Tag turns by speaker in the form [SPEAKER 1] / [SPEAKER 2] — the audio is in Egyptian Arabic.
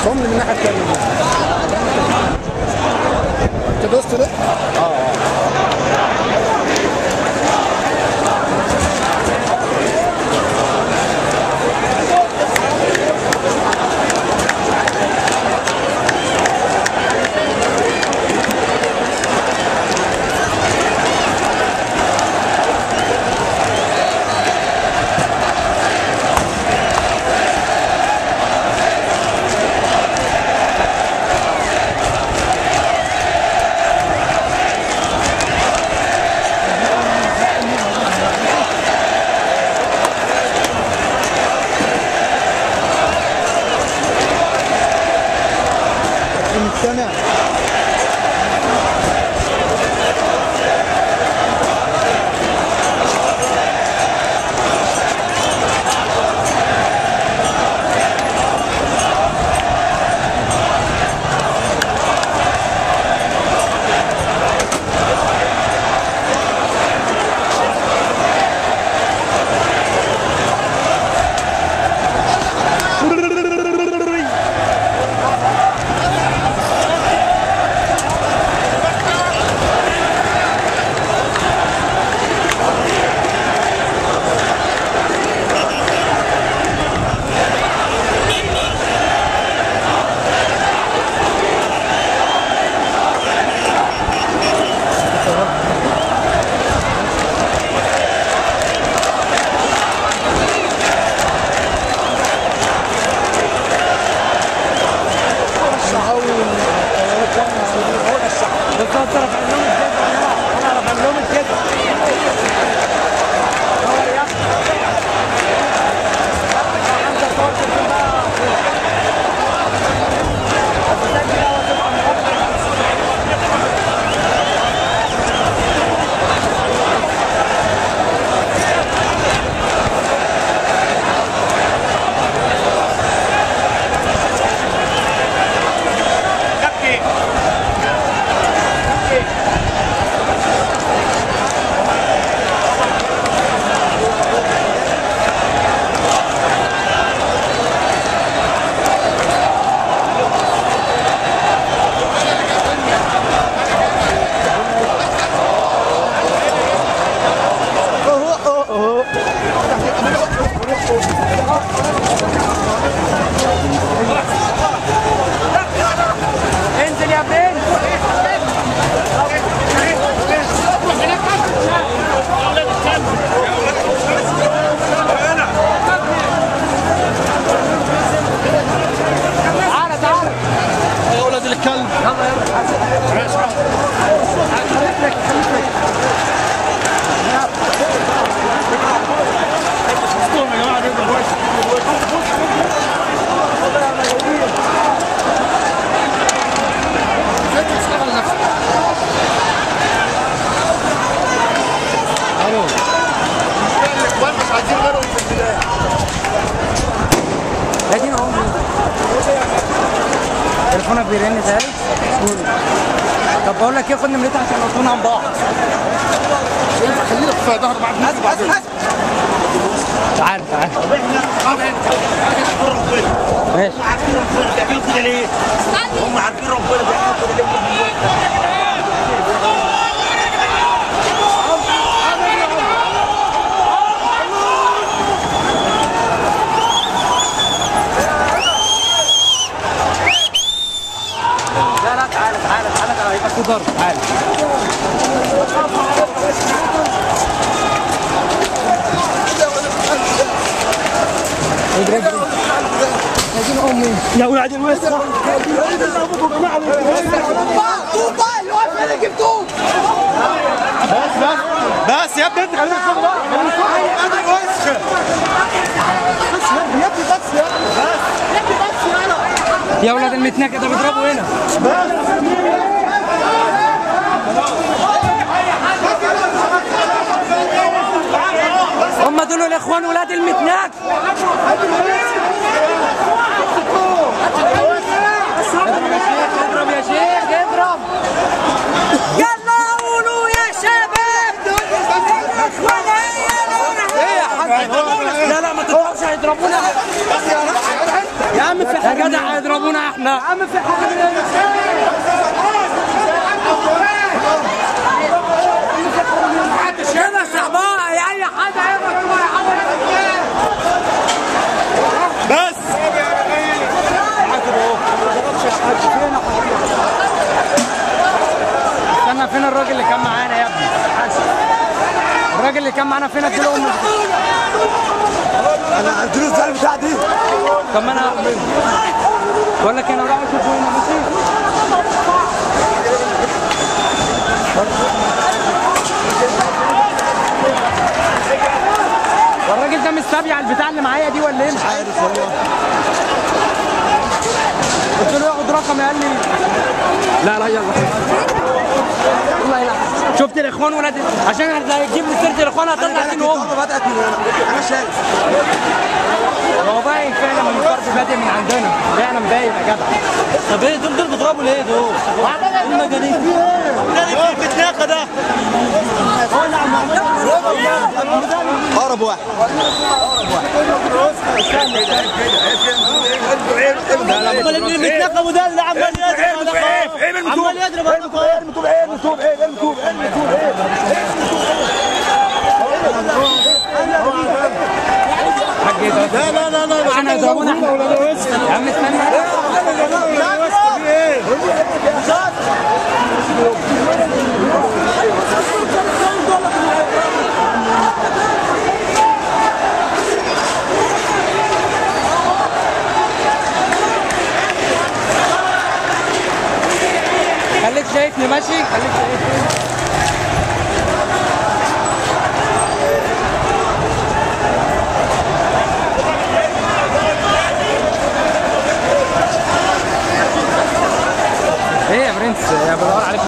[SPEAKER 1] هاتهم لي من الناحية الثانية. انت دوست ده؟ اه. المجتمع.
[SPEAKER 2] انزل يا بنت. تعالى تعالى
[SPEAKER 1] يا ولاد الكلب.
[SPEAKER 2] يلا يلا تليفونك بيرن تاني؟ طب بقول لك ايه، خد نمرتها عشان نقطونا عن بعض.
[SPEAKER 1] مش ينفع، خلينا في ظهر بعض.
[SPEAKER 2] تعال تعال. ماشي.
[SPEAKER 3] هم عارفين ربنا بيعملوا كده ليه؟ هم عارفين ربنا بيعملوا كده ليه؟
[SPEAKER 2] لا لا تعالى تعالى تعالى تعالى، هيبقى في ضرب. تعالى
[SPEAKER 3] يا ولاد الوسخ. بس بس بس يا ابني، انت خلينا نصور بقى. خلينا الوسخ بس يا ابني، بس يا ابني، بس يا ابني، بس يا
[SPEAKER 2] يا ولاد المتنكه ده بيضربوا هنا.
[SPEAKER 3] بس
[SPEAKER 2] هم دول الاخوان ولاد المتناك. اضرب يا شيخ اضرب.
[SPEAKER 4] يلا قولوا يا شباب الاخوان.
[SPEAKER 2] ايه يا حاج؟ لا لا ما تضربش، هيضربونا يا عم. في يا جدع هيضربونا. هيضربونا احنا.
[SPEAKER 3] يا عم في حاجة.
[SPEAKER 4] هنا صعبان اي حد هيبقى
[SPEAKER 3] بس.
[SPEAKER 2] استنى، فين الراجل اللي كان معانا يا ابني؟ الراجل اللي كان معانا فين؟ اديله امه.
[SPEAKER 3] انا اديله الزلمة بتاع دي.
[SPEAKER 2] طب ما انا بقول لك انا رايح اشوفه هنا. ماشي. والراجل ده مستبيع البتاع اللي معايا دي ولا ايه؟
[SPEAKER 3] مش عارف والله.
[SPEAKER 2] قلت له ياخد رقم قال لي لا لا يلا والله لا. شفت الاخوان ولاد عشان هتجيب لي سيره الاخوان هطلع دين امي.
[SPEAKER 3] بدات من هنا انا شايف.
[SPEAKER 2] هو باين فعلا من الضرب بادئ من عندنا، فعلا باين يا جدع.
[SPEAKER 3] طب ايه دول بيضربوا ليه دول؟ المجانين. ده بتناقه ده. اقرب واحد. اقرب واحد. اللي بيتناقضوا ده اللي عمال يضرب. عمال يضرب.
[SPEAKER 1] لا لا لا لا
[SPEAKER 2] عشان هيضربونا احنا. يا عم استنى. خليك شايفني ماشي، خليك شايفني. ايه يا برنس يا بدور عليك.